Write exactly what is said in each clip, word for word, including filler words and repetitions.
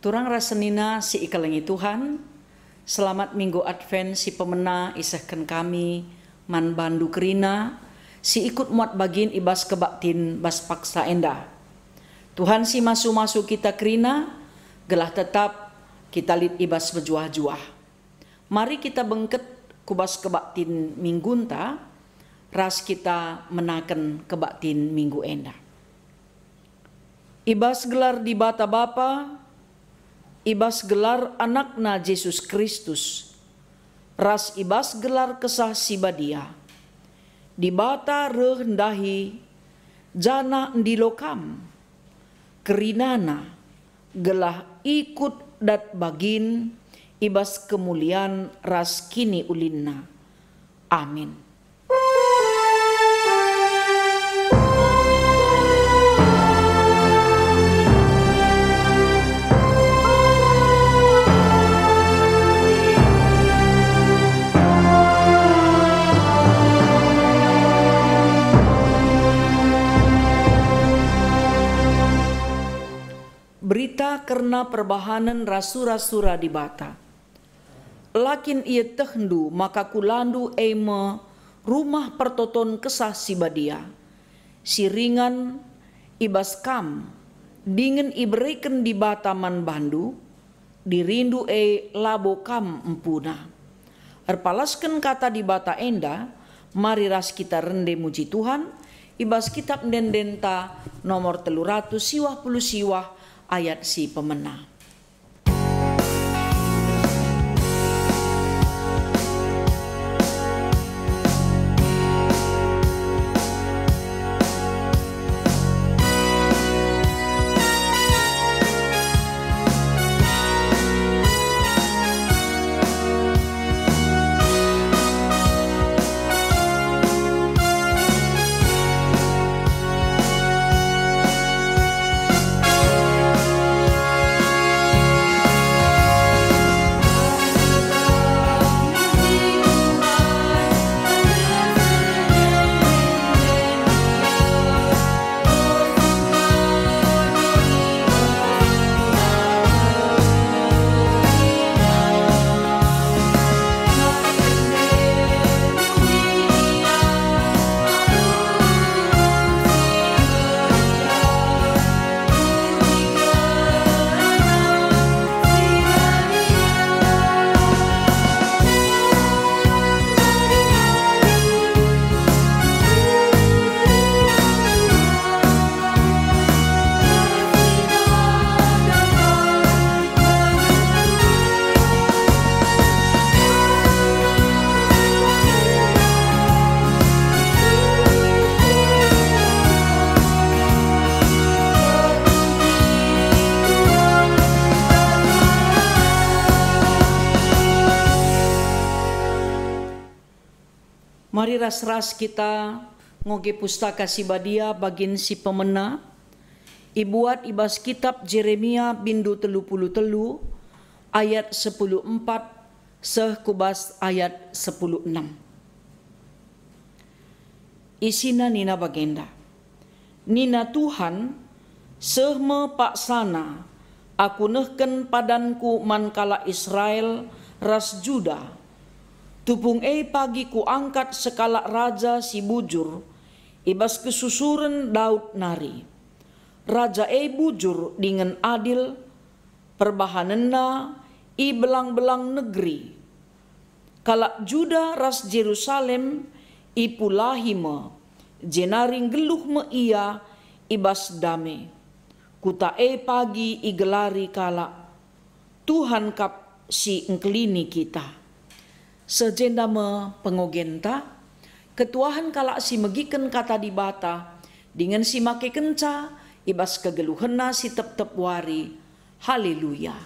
Turang ras senina si ikelengi Tuhan, selamat Minggu Advent si pemena isehken kami man bandu kerina si ikut muat bagin i bas kebaktin bas paksa enda. Tuhan si masu-masu kita kerina, gelah tetap kita lit i bas mejuah-juah. Mari kita bengket ku bas kebaktin minggunta, ras kita menaken kebaktin minggu enda. I bas gelar Dibata Bapa, i bas gelar AnakNa Jesus Kristus, ras i bas gelar Kesah Si Badia, Dibata reh ndahi janah ndilo kam, kerinana, gelah ikut dat bagin i bas kemulian ras kiniulinNa. Amin. Berita kerna perbahanen ras sura-sura Dibata. La kin ietehndu maka kulandu e me Rumah Pertoton Kesah Si Badia, si ringan i bas kam, dingen ibereken Dibata man bandu? Dirindu e labo kam empuna. Erpalasken Kata Dibata enda, mari ras kita rende muji Tuhan i bas Kitap Ende-endenta nomor telu ratus siwah puluh siwah, ayat si pemena. Mari ras-ras kita ngoge Pustaka Si Badia bagin si pemena, ibuat i bas Kitap Jeremia bindu telu puluh telu ayat sepuluh empat seh ku bas ayat sepuluh enam. Isina nina bagenda, Nina Tuhan, "Seh me paksana Aku nehken padanKu man kalak Israel ras Juda. Tupung e pagi Kuangkat sekalak raja si bujur i bas kesusuren Daud nari. Raja e bujur dingen adil, perbahanenna i belang-belang negeri. Kalak Juda ras Jerusalem ipulahi me, jenari nggeluh me ia i bas dame. Kuta e pagi igelari kalak, 'Tuhan kap si engkelini kita.'" Seh jenda me pengogenta, ketuahen kalak si megiken Kata Dibata, dingen si makekenca i bas kegeluhenna si tep-tep wari. Haleluya!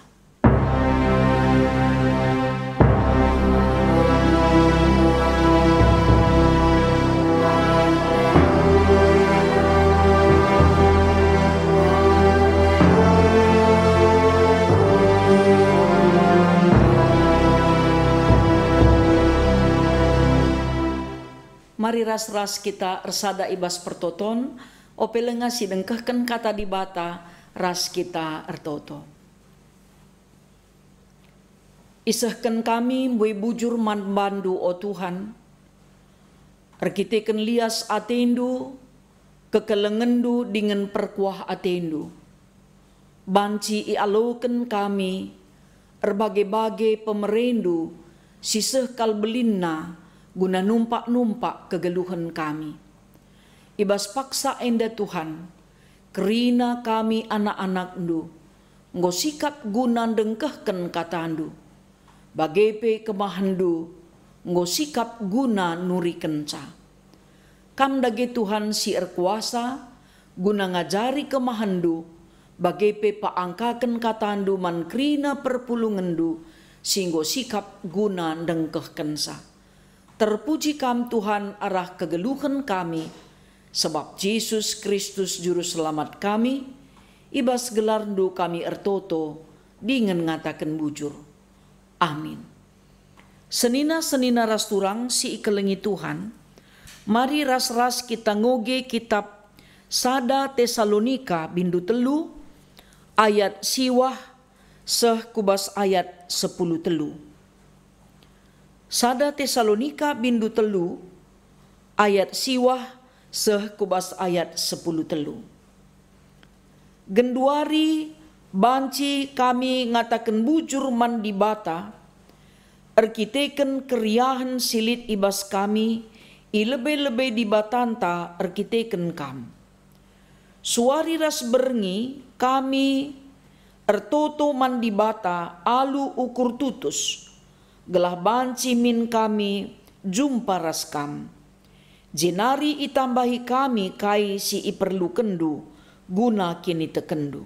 Mari ras-ras kita ersada i bas pertoton, ope langa si dengkehken Kata Dibata ras kita ertoto. Isehken kami mbue bujur man bandu, o Tuhan, erkiteken lias atendu, kekelengendu dingen perkuah atendu. Banci ialoken kami erbage-bage pemerendu si seh kal belinna guna numpak-numpak kegeluhen kami. I bas paksa enda, Tuhan, kerina kami anak-anakndu, enggo sikap guna ndengkehken katandu, bage pe kemahenndu enggo sikap guna nurikenca. Kam dage Tuhan si erkuasa, guna ngajari kemahenndu, bage pe paangkaken katandu man kerina perpulungenndu si enggo sikap guna ndengkehkenca. Terpuji Kam, Tuhan, arah kegeluhen kami, sebab Jesus Kristus Juru Selamat kami, i bas gelarNdu kami ertoto dingen ngataken bujur. Amin. Senina-senina ras turang si ikelengi Tuhan, mari ras-ras kita ngoge kitap sada Tesalonika bindu telu ayat siwah seh ku bas ayat sepuluh telu. Sada Tesalonika bindu telu ayat siwah seh ku bas ayat sepuluh telu. Genduari banci kami ngataken bujur man Dibata erkiteken keriahen si lit i bas kami i lebe-lebe Dibatanta erkiteken kam. Suari ras berngi kami ertoto man Dibata alu ukur tutus, gelah banci min kami jumpa ras kam. Jenari itambahi kami kai si iperlukenndu guna kinitekenndu.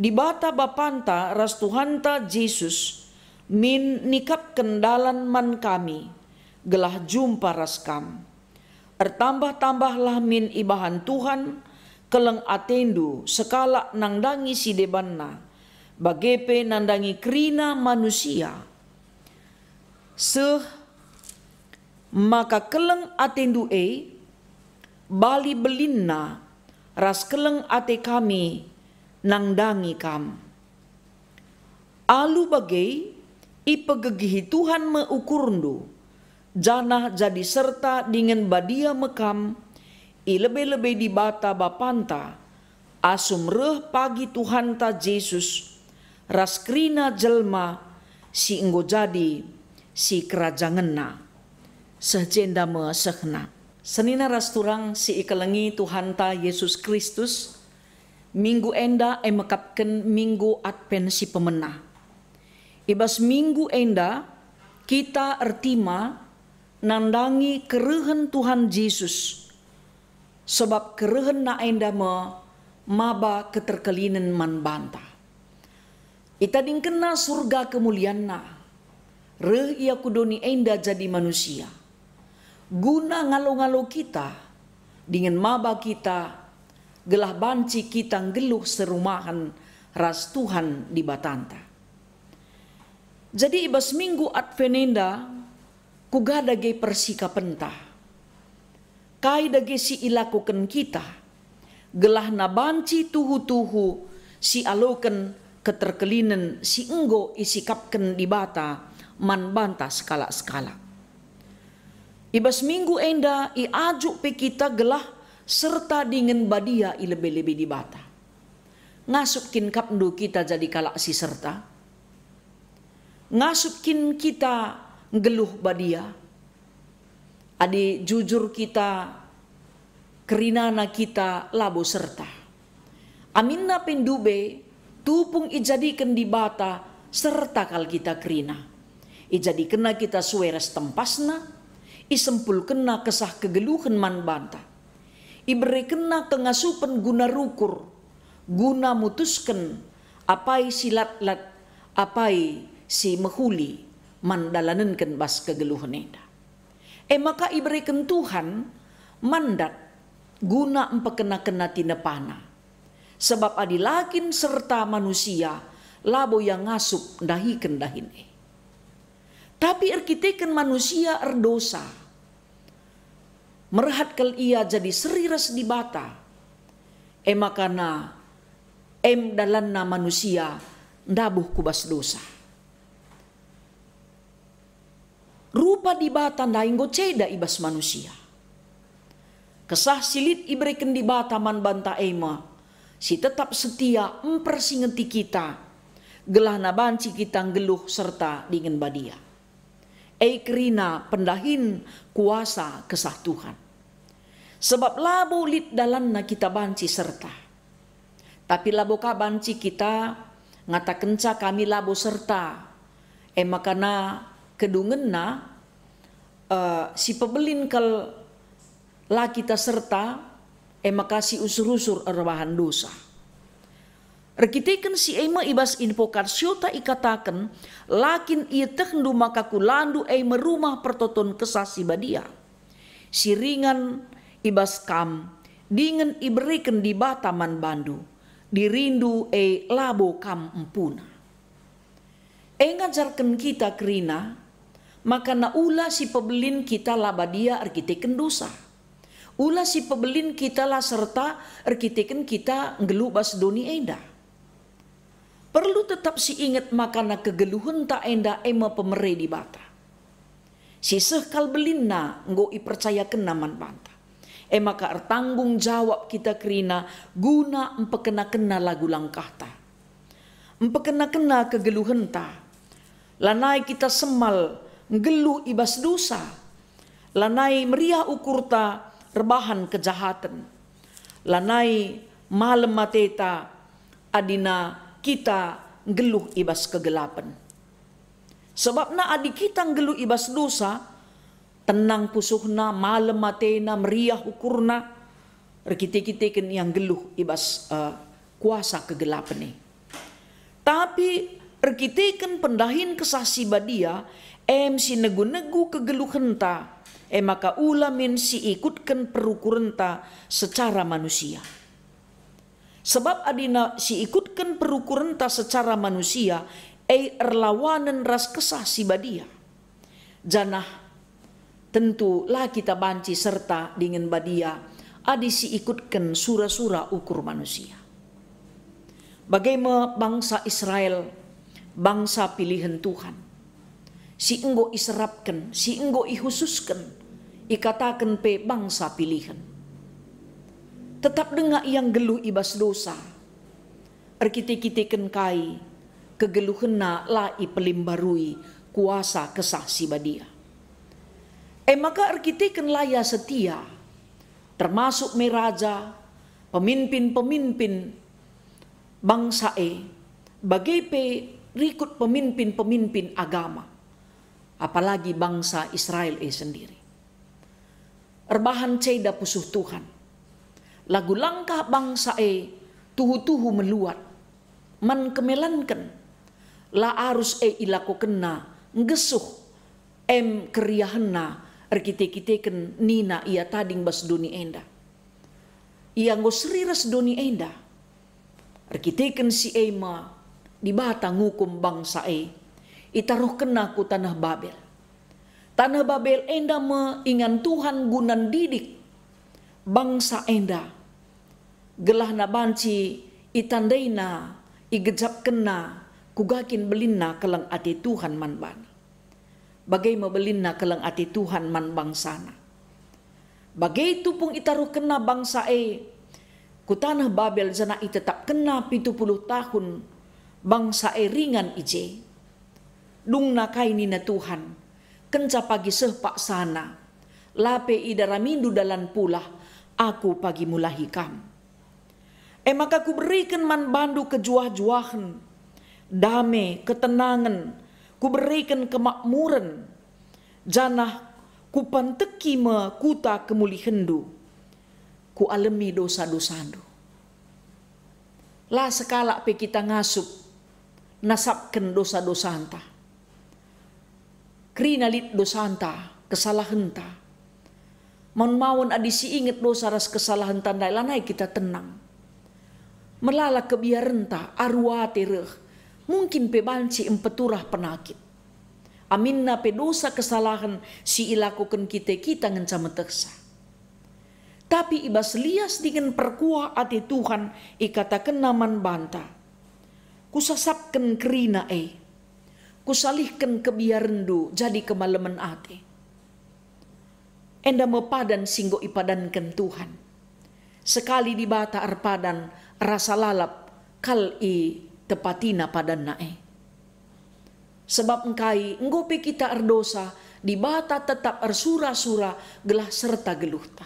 Dibata Bapanta ras Tuhanta Jesus min nikapken dalan man kami, gelah jumpa ras kam. Ertambah-tambahlah min ibahan Tuhan keleng atendu sekalak nandangi si debanna, bage pe nandangi kerina manusia. Seh maka keleng atendu e bali belinna ras keleng ate kami nandangi kam. Alu bage, ipegegehi Tuhan me ukurndu, janah jadi serta dingen badia me kam i lebe-lebe Dibata Bapanta, asum reh pagi Tuhanta Jesus ras kerina jelma si enggo jadi sikerajangenNa. Seh jenda me sehna. Senina ras turang si ikelengi Tuhanta Jesus Kristus, minggu enda e mekapken minggu Advent si pemena. I bas minggu enda kita ertima nandangi kerehen Tuhan Jesus, sebab kerehenNa enda me maba keterkelinen man banta. ItadingkenNa Surga kemulianNa, reh Ia ku doni enda jadi manusia, guna ngalo-ngalo kita, dingen maba kita, gelah banci kita nggeluh serumahen ras Tuhan Dibatanta. Jadi i bas minggu Advent enda, kuga dage persikapenta? Kai dage si ilakoken kita, gelahna banci tuhu-tuhu si aloken keterkelinen si enggo isikapken Dibata man banta sekalak-sekalak? I bas minggu enda iajuk pe kita gelah serta dingen badia i lebe-lebe Dibata. Ngasup kin kapndu kita jadi kalak si serta? Ngasup kin kita nggeluh badia? Adi jujur kita, kerinana kita labo serta. Aminna pe ndube, tupung ijadiken Dibata serta kal kita kerina. IjadikenNa kita sue ras tempasNa, isempulkenNa kesah kegeluhen man banta. IberekenNa kengasupen guna rukur, guna mutusken apai si latlat, apai si mehuli man dalanenken bas kegeluhen enda. E maka ibereken Tuhan mandat guna mpekena-kena tinepana. Sebab adi la kin serta manusia, labo ia ngasup ndahiken dahin e. Tapi erkiteken manusia erdosa, merhat kal ia jadi seri ras Dibata. E maka na em dalanna manusia ndabuh ku bas dosa. Rupa Dibata ndai enggo ceda i bas manusia. Kesah si lit ibereken Dibata man banta e me si tetap setia mpersingeti kita, gelahna banci kita nggeluh serta dingen badia. E kerina pendahin kuasa Kesah Tuhan. Sebab labo lit dalanna kita banci serta. Tapi labo ka banci kita ngatakenca kami labo serta. E maka na kedungenna, eh, si pebelin kal la kita serta, e maka si usur-usur erbahan dosa. Erkiteken si e me i bas invokasyota ikataken, "La kin ietehndu maka kulandu e me rumah pertoton Kesah Si Badia, si ringan i bas kam, dingen ibereken Dibata man bandu, dirindu e labo kam empuna." E ngajarken kita kerina, maka na ula si pebelin kita la badia erkiteken dosa. Ula si pebelin kita la serta erkiteken kita nggeluh bas doni enda. Perlu tetap si inget maka na kegeluhenta enda e me pemere Dibata. Si seh kal belinna enggo ipercayakenna man banta. E maka ertanggung jawab kita kerina guna mpekenakenna lagu langkahta. Mpekenakenna kegeluhenta. Lanai kita semal nggeluh i bas dosa. Lanai meriah ukurta erbahan kejahaten. Lanai malem ateta adina kita nggeluh i bas kegelapen. Sebabna adi kita nggeluh i bas dosa, tenang pusuhna, malem atena, meriah ukurna, erkite-kiteken ia nggeluh i bas, eh, kuasa kegelapen e. Tapi erkiteken pendahin Kesah Si Badia, em si negu-negu kegeluhenta, e maka ula min si ikutken perukurenta secara manusia. Sebab adina si ikutken perukurenta secara manusia, e erlawanen ras Kesah Si Badia. Janah tentu la kita banci serta dingen badia adi si ikutken sura-sura ukur manusia. Bage me bangsa Israel, bangsa pilihen Tuhan, si enggo iserapken, si enggo ihususken, ikataken pe bangsa pilihen. Tetap denga ia nggeluh i bas dosa, erkite-kiteken kai kegeluhenna la ipelimbarui kuasa Kesah Si Badia. E maka erkiteken la ia setia, termasuk me raja, pemimpin-pemimpin bangsa e, bage pe rikut pemimpin-pemimpin agama, apalagi bangsa Israel e sendiri. Erbahan ceda pusuh Tuhan. Lagu langkah bangsa e tuhu-tuhu meluat. Man kemelanken, la arus e ilakokenna nggesuh, em keriahenna erkite-kiteken nina ia tading bas doni enda. Ia enggo seri ras doni enda. Erkiteken si e me Dibata ngukum bangsa e, itaruhkenna ku taneh Babel. Taneh Babel enda me ingan Tuhan guna ndidik bangsa enda, gelahna banci itandaina, igejapkenna kuga kin belinna keleng ate Tuhan man bana. Bage me belinna keleng ate Tuhan man bangsaNa. Bage tupung itaruhkenna bangsa e ku taneh Babel janah itetapkenna pitu puluh tahun bangsa e ringan i je. Dungna kai nina Tuhan, kenca pagi seh paksana, la pe idaramindu dalan pulah, Aku pagi mulahi kam. E maka Kuberiken man bandu kejuah-juahen, dame, ketenangen, Kuberiken kemakmuren, janah Kupanteki me kuta kemulihenndu, Kualemi dosa-dosandu. La sekalak pe kita ngasup nasapken dosa-dosanta. Kerina lit dosanta, kesalahenta. Maun-maun adi si inget dosa ras kesalahenta ndai, lanai kita tenang. Melala kebiarenta, aru ate reh, mungkin pe banci mpeturah penakit. Aminna pe dosa kesalahen si ilakoken kita, kita ngenca metehsa. Tapi i bas lias dingen perkuah ate Tuhan ikatakenNa man banta, Kusasapken kerina e, Kusalihken kebiarenndu jadi kemalemen ate. Enda me padan si enggo ipadanken Tuhan. Sekali Dibata erpadan, rasa lalap kal itepatina padanNa e. Sebab engkai enggo pe kita erdosa, Dibata tetap ersura-sura gelah serta geluhta.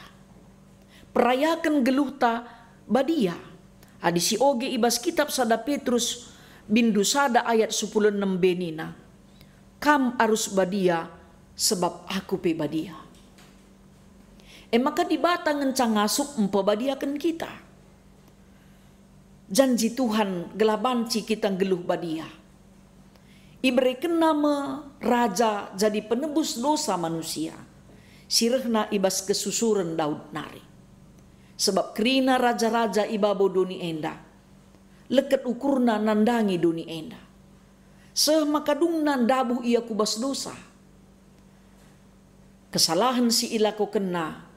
Perayaken geluhta badia. Adi sioge i bas kitab sada Petrus bindu sada ayat sepuluh enem b nina, "Kam arus badia, sebab Aku pe badia." E maka Dibata ngenca ngasup mpebadiaken kita. Janji Tuhan gelah banci kita nggeluh badia. IberekenNa me Raja jadi penebus dosa manusia, si rehna i bas kesusuren Daud nari. Sebab kerina raja-raja i babo doni enda, leket ukurna nandangi doni enda, seh maka dungna ndabuh ia ku bas dosa. Kesalahen si ilakokenna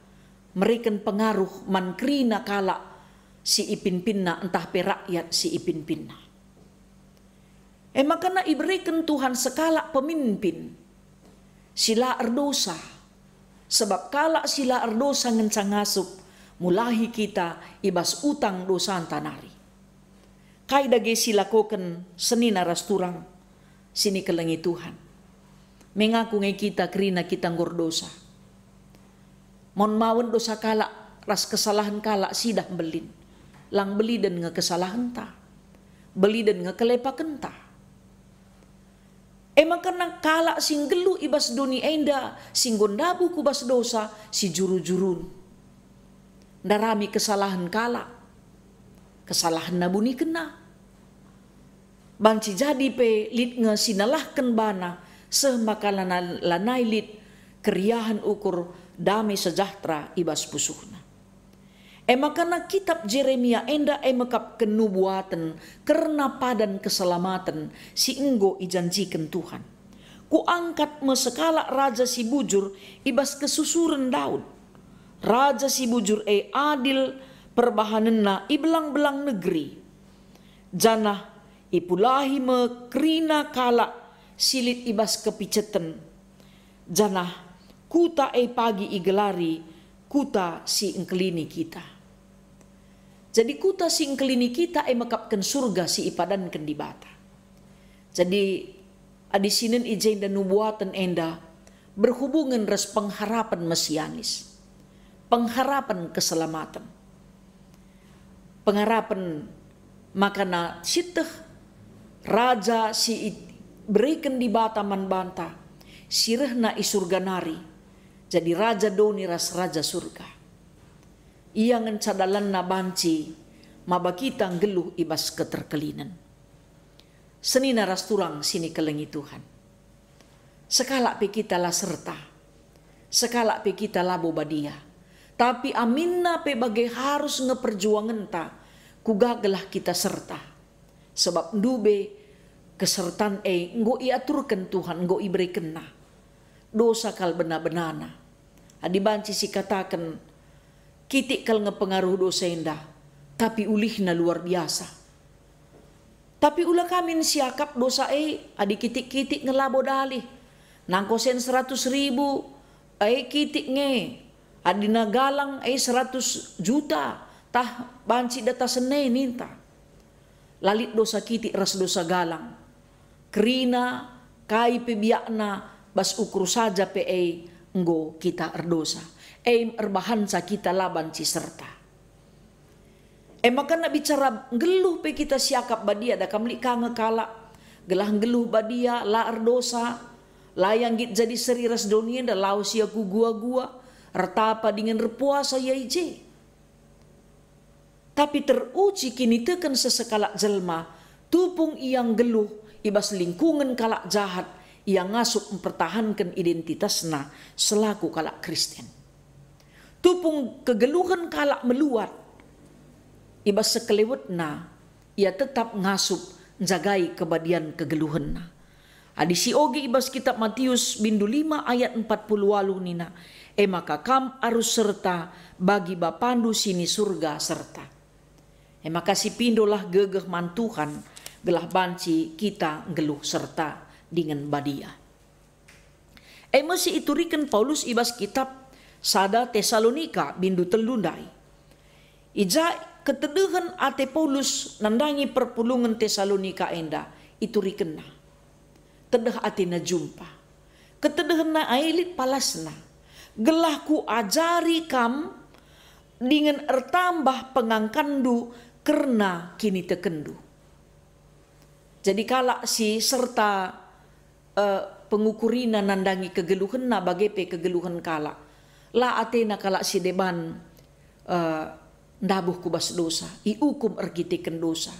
mereken pengaruh man kerina kalak si ipimpinna ntah pe rakyat si ipimpinna. E maka ibereken Tuhan sekalak pemimpin si la erdosa, sebab kalak si la erdosa ngenca ngasup mulahi kita i bas utang dosanta nari. Kai dage si lakoken senina ras turang si nikelengi Tuhan? Mengaku nge kita kerina kita enggo erdosa. Mon mawen dosa kalak ras kesalahen kalak sidah mbelin, lang beliden nge kesalahenta, beliden nge kelepakenta. E maka kalak si nggeluh i bas doni enda si enggo ndabuh ku bas dosa si juru-jurun, ndarami kesalahen kalak, kesalahenna bunikenna. Banci jadi pe lit nge si nalahken bana, seh maka lana-, lanai lit keriahen ukur dame sejahtera i bas pusuhna. E maka kitab Jeremia enda e mekapken nubuaten kerna padan keselamaten si enggo ijanjiken Tuhan. Kuangkat me sekalak raja si bujur i bas kesusuren Daud. Raja si bujur e adil perbahanenna i belang-belang negeri. Janah ipulahi me kerina kalak si lit i bas kepiceten, janah kuta e pagi igelari kuta si engkelini kita. Jadi kuta si engkelini kita e mekapken surga si ipadanken Dibata. Jadi adi sinen i jenda nubuaten enda berhubungen ras pengharapen mesianis, pengharapen keselamaten. Pengarapen makana sieteh Raja si ibereken Dibata man banta, si rehna i surga nari, jadi Raja doni ras Raja surga. Ia ngenca dalanna banci maba kita nggeluh i bas keterkelinen. Senina ras turang si nikelengi Tuhan. Sekalak pe kita la serta, sekalak pe kita labo badia. Tapi aminna pe bage harus nge perjuangenta, kuga gelah kita serta. Sebab ndube kesertan e enggo iaturken Tuhan, enggo iberekenNa. Dosa kal bena-benana. Adi banci sikataken, kitik kal nge pengaruh dosa enda, tapi ulihna luar biasa. Tapi ula ka min siakap dosa e, adi kitik-kitik nge labo dalih. Nangko sen seratus ribu, e kitik nge. Adina galang e seratus juta, tah banci datasen e ninta. La lit dosa kitik ras dosa galang. Kerina, kai pe biakna, bas ukur saja pe e enggo kita erdosa. E erbahanca kita la banci serta. E maka bicara nggeluh pe kita siakap badia, da kam lit ka nge kalak gelah nggeluh badia, la erdosa, la ia nggit jadi seri ras doni enda, lawes ia ku gua-gua, ertapa dingen erpuasa ia i je. Tapi teruji kiniteken sesekalak jelma, tupung ia nggeluh i bas lingkungen kalak jahat, ia ngasup mpertahanken identitasna selaku kalak Kristen. Tupung kegeluhen kalak meluat, i bas sekelewetna, ia tetap ngasup njagai kebadian kegeluhenna. Adi sioge i bas kitab Matius bindu lima ayat empat puluh waluh nina, "E maka kam arus serta bagi Bapandu si ni Surga serta." E maka sipindolah gegeh man Tuhan, gelah banci kita nggeluh serta dingen badia. E me si ituriken Paulus i bas kitab Sada Tesalonika bindu telu ndai. I ja ketedehen ate Paulus nandangi perpulungen Tesalonika enda iturikenna. Tedeh atena jumpa. Ketedehenna e lit palasna, gelah kuajari kam dingen ertambah pengangkanndu kerna kinitekenndu. Jadi kalak si serta, eh, pengukurina nandangi kegeluhenna bage pe kegeluhen kalak. La atena kalak si deban, eh, ndabuh ku bas dosa, iukum erkiteken dosa.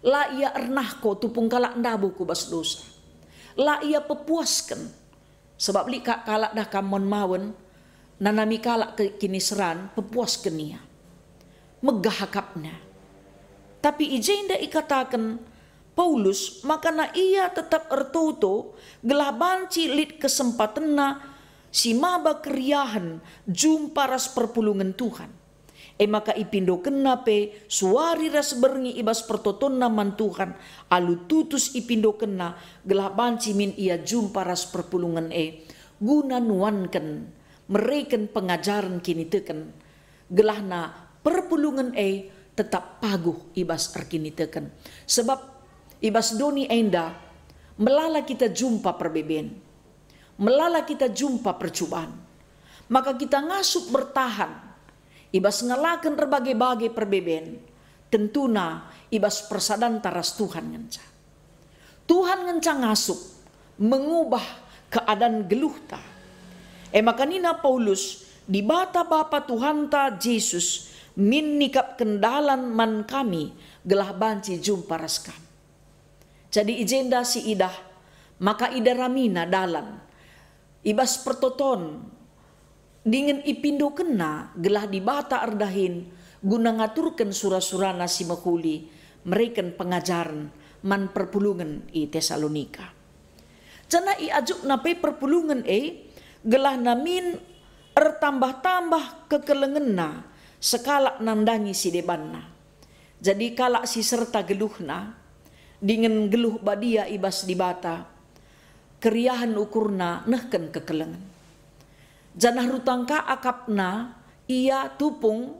La ia ernahko tupung kalak ndabuh ku bas dosa. La ia pepuasken. Sebab lit kap kalak dah kam mawen-mawen, nanami kalak ke-, kiniseran, pepuasken ia. Megah akapna. Tapi i jenda ikataken Paulus maka na ia tetap ertoto gelah banci lit kesempatenna si maba keriahen jumpa ras perpulungen Tuhan. E maka ipindokenna pe suari ras berngi i bas pertotonna man Tuhan, alu tutus ipindokenna gelah banci min ia jumpa ras perpulungen e, guna nuanken, mereken pengajaren kiniteken, gelahna perpulungen e tetap paguh i bas erkiniteken. Sebab i bas doni enda melala kita jumpa perbeben, melala kita jumpa percuban, maka kita ngasup bertahan i bas ngalaken erbage-bage perbeben, tentuna i bas persadanta ras Tuhan ngenca. Tuhan ngenca ngasup mengubah keadan geluhta. E maka nina Paulus, "Dibata Bapa Tuhanta Jesus min nikapken dalan man kami gelah banci jumpa ras kam." Jadi i jenda si idah maka idaramina dalan i bas pertoton dingen ipindokenna gelah Dibata erdahin guna ngaturken sura-surana si mehuli mereken pengajaren man perpulungen i Tesalonika. Janah iajukna pe perpulungen e gelah namin ertambah-tambah kekelengenna sekalak nandangi si debanna. Jadi kalak si serta geluhna dingen geluh badia i bas Dibata, keriahen ukurna nehken kekelengen. Janah rutang ka akapna ia tupung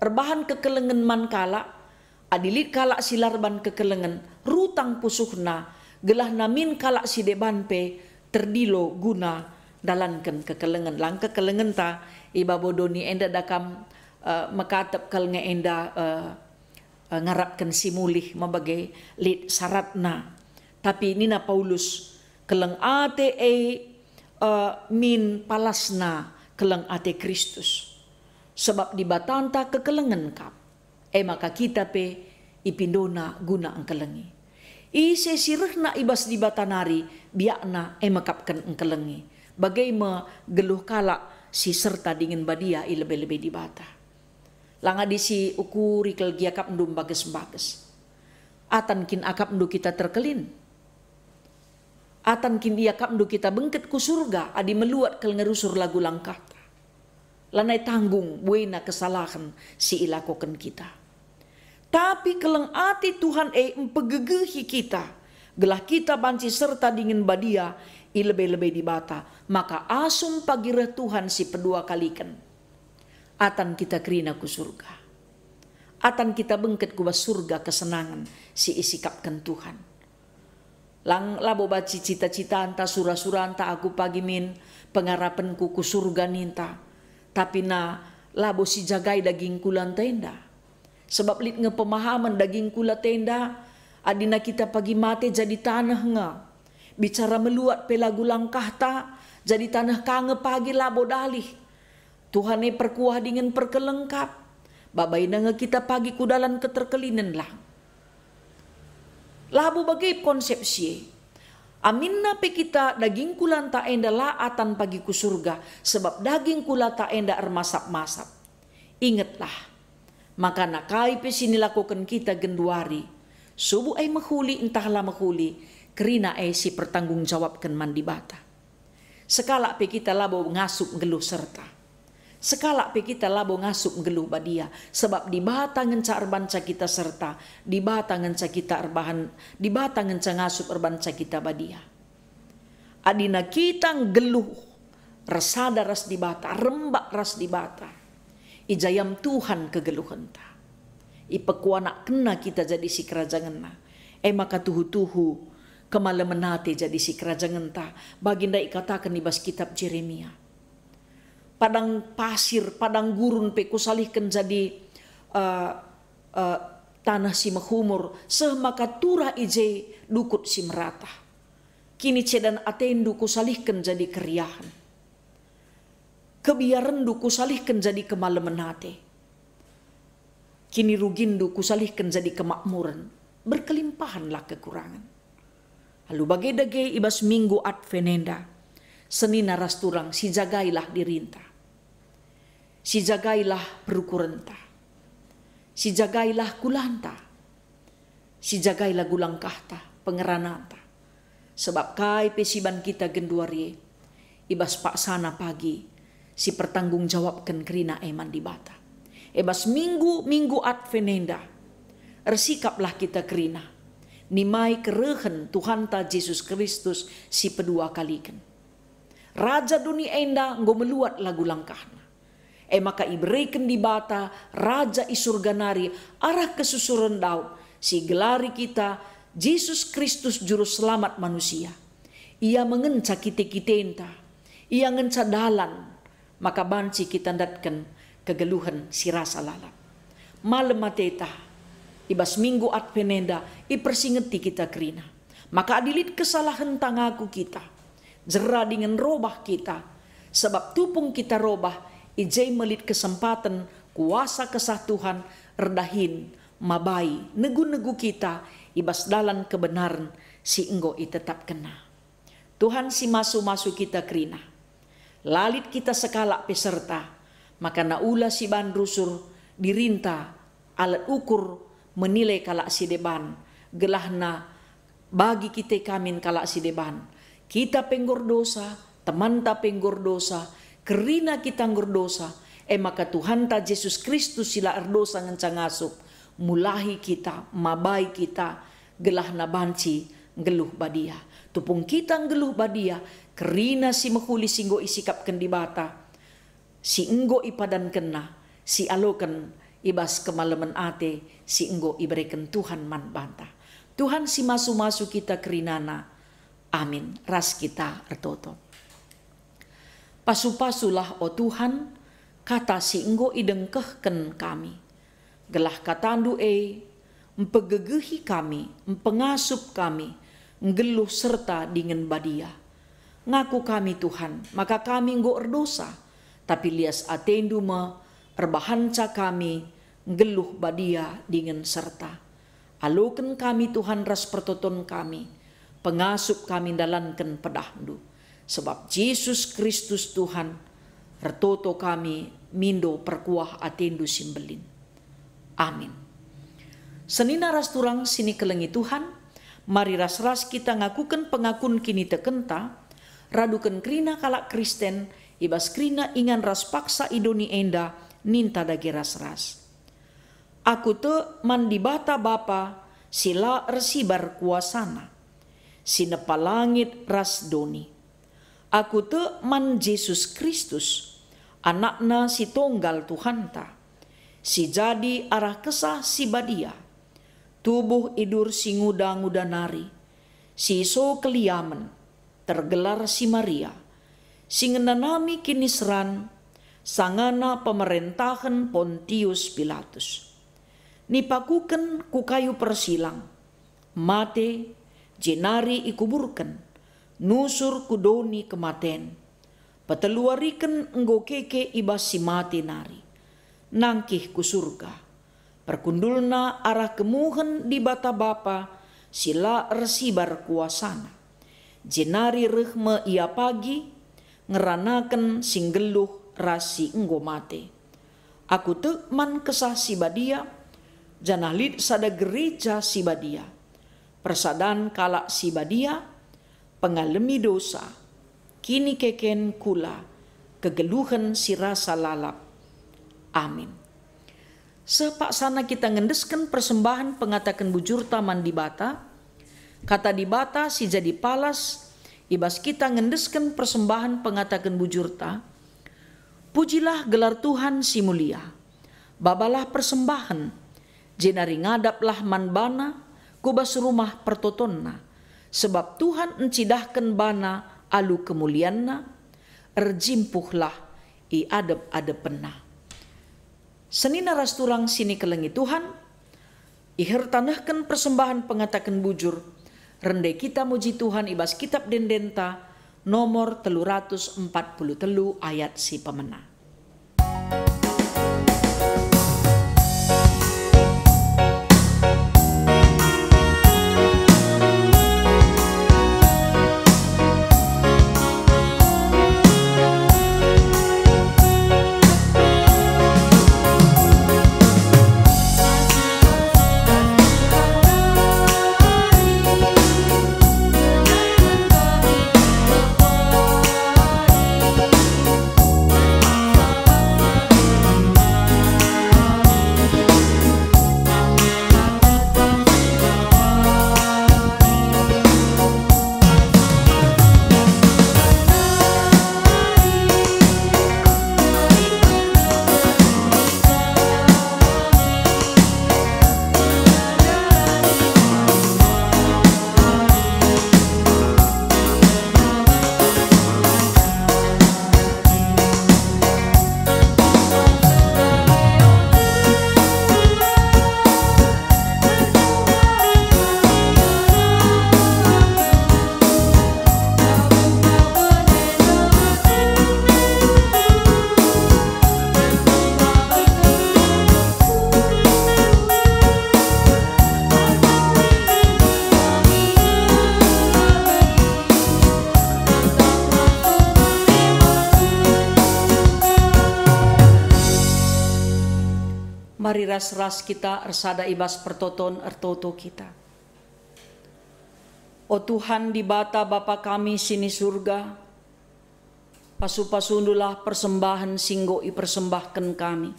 erbahan kekelengen man kalak, adi lit kalak si la erban kekelengen, rutang pusuhna, gelah namin kalak si deban pe terdilo guna ndalanken kekelengen. Lang kekelengenta i babo doni enda dakam, eh, mekatep kal nge enda, eh, eh, ngarapken si mulih me bage lit syaratna. Tapi nina Paulus, keleng ate e, eh, min palasna keleng ate Kristus. Sebab Dibatanta kekelengen kap, e maka kita pe ipindona guna engkelengi. Ise si rehna i bas Dibata nari, biakna e mekapken engkelengi. Bage me geluh kalak si serta dingen badia i lebe-lebe Dibata. Lang adi si ukuri kal gia akapndu mbages-mbages. Atan kin akapndu kita terkelin? Atan kin iakapndu kita bengket ku surga adi meluat kal ngerusur lagu langkahta? Lanai tanggung buena kesalahen si ilakoken kita. Tapi keleng ate Tuhan e mpegegehi kita, gelah kita banci serta dingen badia i lebe-lebe Dibata, maka asum pagi reh Tuhan si pedua kaliken. Atan kita kerina ku surga. Atan kita bengket ku bas surga kesenangen si isikapken Tuhan. Lang labo banci cita-citanta, sura-suranta, "Aku pagi min pengarapenku ku surga," ninta. Tapi na labo sijagai daging kulanta enda. Sebab lit nge pemahamen daging kulanta enda, adina kita pagi mate jadi taneh nge. Bicara meluat pe lagu langkahta, jadi taneh ka nge pagi labo dalih. Tuhan e perkuah dingen perkeleng kap. Babaina nge kita pagi ku dalan keterkelinen lang. Labo bage konsep si e. Aminna pe kita daging kulanta enda la atan pagi ku surga, sebab daging kulanta enda ermasap-masap. Ingetlah, makana kai pe si nilakoken kita genduari, subuk e mehuli ntah la mehuli, kerina e si pertanggung jawabken man Dibata. Sekalak pe kita labo ngasup nggeluh serta. Sekalak pe kita labo ngasup nggeluh badia, sebab Dibata ngenca erbanca kita serta, Dibata ngenca kita erbahan, Dibata ngenca ngasup erbanca kita badia. Adina kita nggeluh ersada ras Dibata, rembak ras Dibata. Ijayam Tuhan kegeluhenta. IpekuanakkenNa kita jadi sikerajangenNa. E maka tuhu-tuhu kemalemen ate jadi sikerajangenta, bagi ndai ikataken i bas kitab Jeremia. Padang pasir, padang gurun pe kusalihken jadi, eh, eh, taneh si mehumur, seh maka turah i je dukut si merata. Kinicedan atendu kusalihken jadi keriahen. Kebiarenndu kusalihken jadi kemalemen ate. Kiniruginndu kusalihken jadi kemakmuren. Berkelimpahanlah kekurangen. Alu bage dage i bas minggu Advent enda, senina ras turang sijagailah dirinta. Sijagailah perukurenta. Sijagailah kulanta. Sijagailah gulangkahta, pengerananta. Sebab kai pe si ban kita genduari e, i bas paksana pagi, si pertanggungjawabken kerina e man Dibata. E bas minggu-minggu Advent enda, ersikaplah kita kerina, nimai kerehen Tuhanta Jesus Kristus si pedua kaliken. Raja doni enda enggo meluat lagu langkahna. E maka ibereken Dibata Raja i Surga nari arah kesusuren Daud, si igelari kita Jesus Kristus Juru Selamat manusia. Ia me ngenca kite-kitenta, Ia ngenca dalan, maka banci kita ndatken kegeluhen si rasa lalap. Malem ateta, i bas minggu Advent enda ipersingeti kita kerina. Maka adi lit kesalahenta ngaku kita, jera dingen robah kita, sabap tupung kita robah, i je me lit kesempaten kuasa Kesah Tuhan erdahin mabai negu-negu kita i bas dalan kebenaren si enggo itetapkenNa. Tuhan si masu-masu kita kerina. La lit kita sekalak pe serta, maka naula si ban rusur dirinta alat ukur menilai kalak si deban, gelahna bagi kita kamin kalak si deban. Kita pe enggo erdosa, temanta pe enggo erdosa, kerina kita enggo erdosa, e maka Tuhanta Jesus Kristus si la erdosa ngenca ngasup, mulahi kita, mabai kita, gelahna banci nggeluh badia. Tupung kita nggeluh badia, kerina si mehuli si enggo isikapken Dibata, si enggo ipadankenNa, si aloken i bas kemalemen ate si enggo ibereken Tuhan man banta. Tuhan si masu-masu kita kerinana. Amin. Ras kita ertoto. Pasu-pasulah, o Tuhan, kata si enggo idengkehken kami, gelah kataNdu e mpegegehi kami, mpengasup kami, nggeluh serta dingen badia. Ngaku kami, Tuhan, maka kami enggo erdosa, tapi lias ateNdu me erbahanca kami nggeluh badia dingen serta. Aloken kami, Tuhan, ras pertoton kami, pengasup kami ndalanken pedahNdu. Sebab Jesus Kristus Tuhan, ertoto kami mindo perkuah ateNdu si mbelin. Amin. Senina ras turang si nikelengi Tuhan, mari ras-ras kita ngakuken pengakun kinitekenta, raduken kerina kalak Kristen i bas kerina ingan ras paksa i doni enda, ninta dage ras-ras. Aku tek man Dibata Bapa si la ersibar kuasaNa, si nepa langit ras doni. Aku tek man Jesus Kristus, AnakNa si tonggal Tuhanta, si jadi arah Kesah Si Badia, tubuh idur si nguda-nguda nari, si so keliamen, tergelar si Maria, si ngenanami kiniseran sangana pemerentahen Pontius Pilatus. Nipakuken ku kayu persilang, mate, jenari ikuburken, nusur ku doni kematen. Peteluariken enggo keke i bas si mate nari. Nangkih ku Surga. Perkundulna arah kemuhen Dibata Bapa si la ersibar kuasaNa. Jenari reh me Ia pagi, ngeranaken si nggeluh ras si enggo mate. Aku tek man Kesah Si Badia, janah lit sada gereja si badia, persadan kalak si badia, pengalemi dosa, kinikeken kula, kegeluhen si rasa lalap. Amin. Seh paksana kita ngendesken persembahen pengataken bujurta man Dibata, Kata Dibata si jadi palas I bas kita ngendesken persembahen pengataken bujurta, pujilah gelar Tuhan si mulia. Babalah persembahen, jenari ngadaplah man baNa ku bas rumah pertotonna, sebab Tuhan ncidahken baNa alu kemulianNa, erjimpuhlah i adep-adepenNa. Senina ras turang si nikelengi Tuhan, ihertanehken persembahen pengataken bujur, rende kita muji Tuhan i bas Kitap Ende-Endenta nomor telu ratus empat puluh telu ayat si pemena. Mari ras-ras kita ersada i bas pertoton ertoto kita. O Tuhan Dibata Bapa kami si ni Surga, pasu-pasundulah persembahen si enggo ipersembahken kami.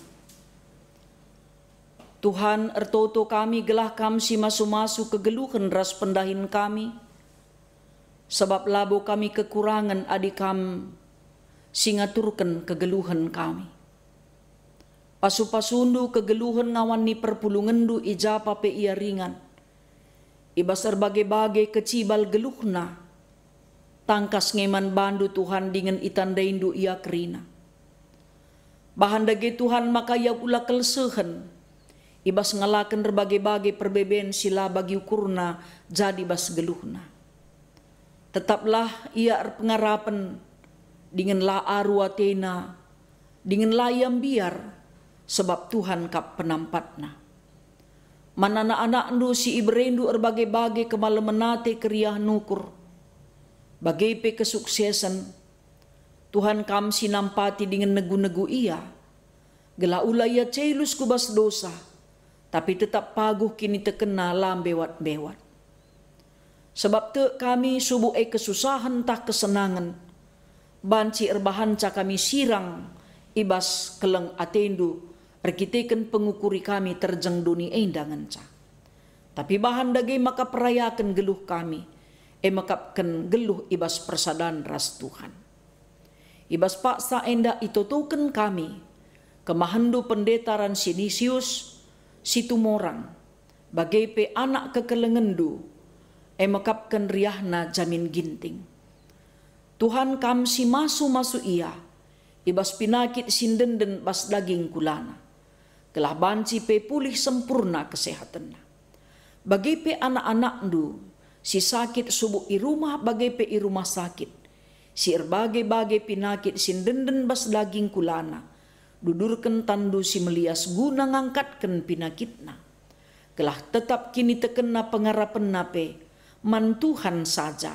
Tuhan, ertoto kami gelah Kam si masu-masu kegeluhen ras pendahin kami, sabap labo kami kekurangen adi Kam si ngaturken kegeluhen kami. Pasu-pasundu kegeluhen ngawan ni perpulungenNdu i ja pe ia ringan. I bas erbage-bage kecibal geluhna, tangkas nge man bandu Tuhan dingen itandaindu ia kerina. Bahan dage Tuhan maka ia ula kelsehen i bas ngalaken erbage-bage perbeben si la bagi ukurna jadi bas geluhna. Tetaplah ia erpengarapen dingen la aru atena, dingen la ia mbiar, sebab Tuhan kap penampatna. Man anak-anakndu si iberendu erbage-bage kemalemen ate keriahen ukur, bage pe kesuksesen, Tuhan Kam si nampati dingen negu-negu ia, gelah ula ia celus ku bas dosa, tapi tetap paguh kinitekenna la mbewat-mbewat. Sebab tek kami subuk e kesusahen ntah kesenangen, banci erbahanca kami sirang i bas keleng atendu erkiteken pengukuri kami terjeng doni enda ngenca. Tapi bahan dage maka perayaken geluh kami, e mekapken geluh i bas persadan ras Tuhan. I bas paksa enda itotoken kami kemahenNdu Pendeta Ransinisius Situmorang, bage pe anak kekelengenndu, e mekapken riahna Jamin Ginting. Tuhan, Kam si masu-masu ia i bas pinakit si ndenden bas daging kulana, gelah banci pe pulih sempurna kesehatenna. Bage pe anak-anakndu si sakit subuk i rumah bage pe i rumah sakit, si erbage-bage pinakit si ndenden bas daging kulana, dudurken tanNdu si melias guna ngangkatken pinakitna. Gelah tetap kinitekenna pengarapenna pe man Tuhan saja,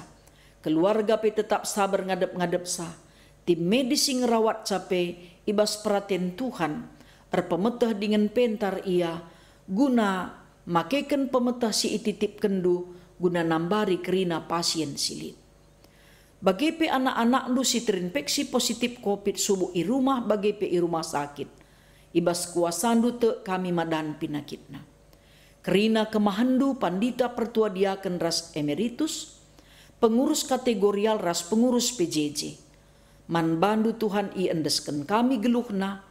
keluarga pe tetap saber ngadep-ngadepsa, tim medis si ngerawatca pe i bas peraten Tuhan, erpemeteh dingen pentar ia guna makeken pemeteh si ititipkenNdu guna nambari kerina pasien si lit. Bage pe anak-anakndu si terinfeksi positif covid subuk i rumah bage pe i rumah sakit, i bas kuasandu tek kami madan pinakitna. Kerina kemahenndu Pandita Pertua Diaken ras Emeritus, pengurus kategorial ras pengurus P J J. Man bandu Tuhan iendesken kami geluhna,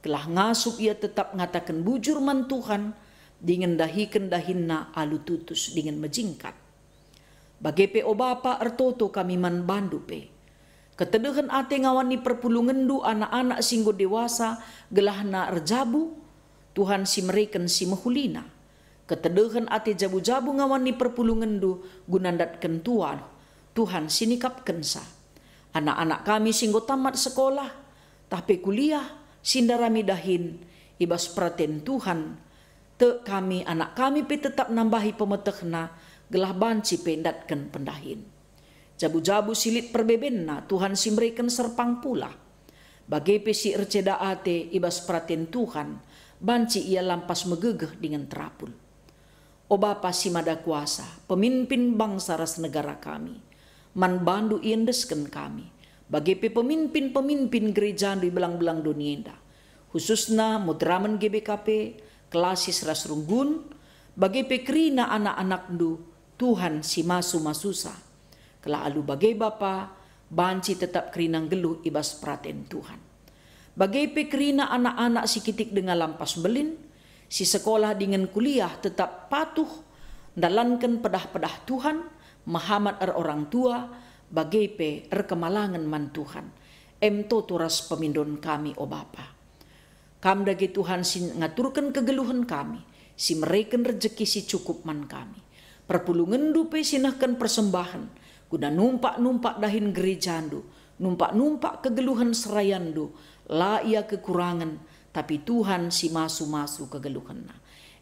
gelah ngasup ia tetap ngataken bujur man Tuhan, dingen ndahiken dahinna alu tutus dingen mejingkat. Bage pe, o Bapa, ertoto kami man bandu pe. Ketedehen ate ngawani perpulungenndu anak-anak si enggo dewasa gelahna erjabu, Tuhan si mereken si mehulina. Ketedehen ate jabu-jabu ngawani perpulungenndu guna ndatken tuah, Tuhan si nikapkensa. Anak-anak kami si enggo tamat sekolah, tah pe kuliah, si ndarami dahin, i bas peraten Tuhan, tek kami, anak kami pe tetap nambahi pemetehna, gelah banci pe ndatken pendahin. Jabu-jabu si lit perbebenna, Tuhan si mereken serpang pulah. Bage pe si erceda ate i bas peraten Tuhan, banci ia lampas megegeh dingen terapul. O Bapa si Mada Kuasa, pemimpin bangsa ras negara kami, man bandu iendesken kami, bage pe pemimpin-pemimpin gerejandu i belang-belang doni enda, khususna Moderamen G B K P, Klasis ras Runggun, bage pe kerina anak-anakndu, Tuhan si masu-masusa. Gelah alu bage Bapa, banci tetap kerina nggeluh i bas peraten Tuhan. Bage pe kerina anak-anak si kitik denga lampas mbelin, si sekolah dingen kuliah tetap patuh ndalanken pedah-pedah Tuhan, mehamat erorang tua, bage pe erkemalangen man Tuhan. Em toto ras pemindon kami, o Bapa. Kam dage Tuhan si ngaturken kegeluhen kami, si mereken rejeki si cukup man kami. Perpulungenndu pe si nehken persembahen, guna numpak-numpak dahin gerejandu, numpak-numpak kegeluhen serayandu, la ia kekurangen, tapi Tuhan si masu-masu kegeluhenna.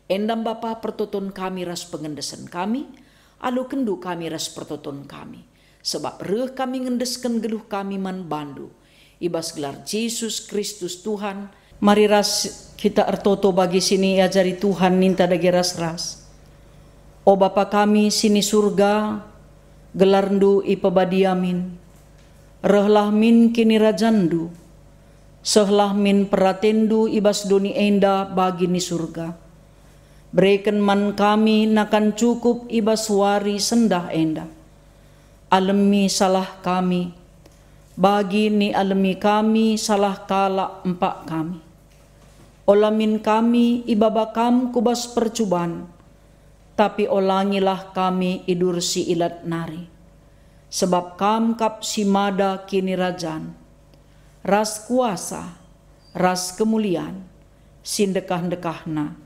Enda Bapa pertoton kami ras pengendesen kami, alokenndu kami ras pertoton kami, sebab reh kami ngendesken geluh kami man bandu, i bas gelar Jesus Kristus Tuhan. Mari ras kita ertoto bagi si niajari Tuhan, ninta dage ras-ras. O Bapa kami si ni Surga, gelarndu ipebadia min. Rehlah min kinirajanNdu. Sehlah min peratenNdu i bas doni enda bagi ni Surga. Bereken man kami nakan cukup i bas wari sendah enda. Alemi salah kami, bagi nialemi kami salah kalak empak kami. Ola min kami ibaba Kam ku bas percuban, tapi olangilah kami idur si ilat nari. Sebab Kam kap si mada kinirajan, ras kuasa, ras kemulian, si ndekah-ndekahna.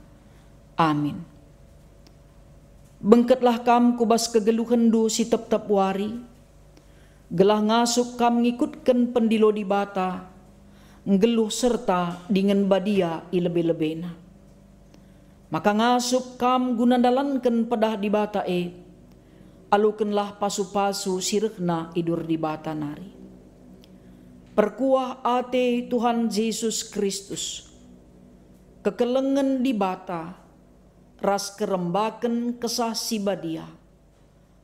Amin. Bengketlah Kam ku bas kegeluhenNdu si tep-tep wari, gelah ngasup Kam ngikutken pendilo Dibata, nggeluh serta dingen badia i lebe-lebeNa. Maka ngasup Kam guna ndalanken pedah Dibata e, alokenlah pasu-pasu si rehna i dur Dibata nari. Perkuah ate Tuhan Jesus Kristus, kekelengen Dibata, ras kerembaken Kesah Si Badia,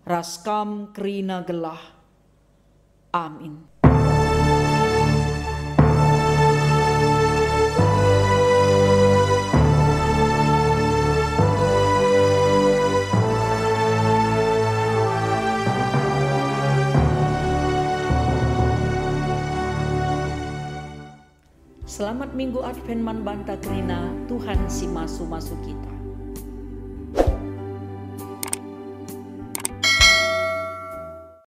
ras Kam kerina gelah. Amin. Selamat Minggu Advent man banta kerina, Tuhan si masu-masu kita.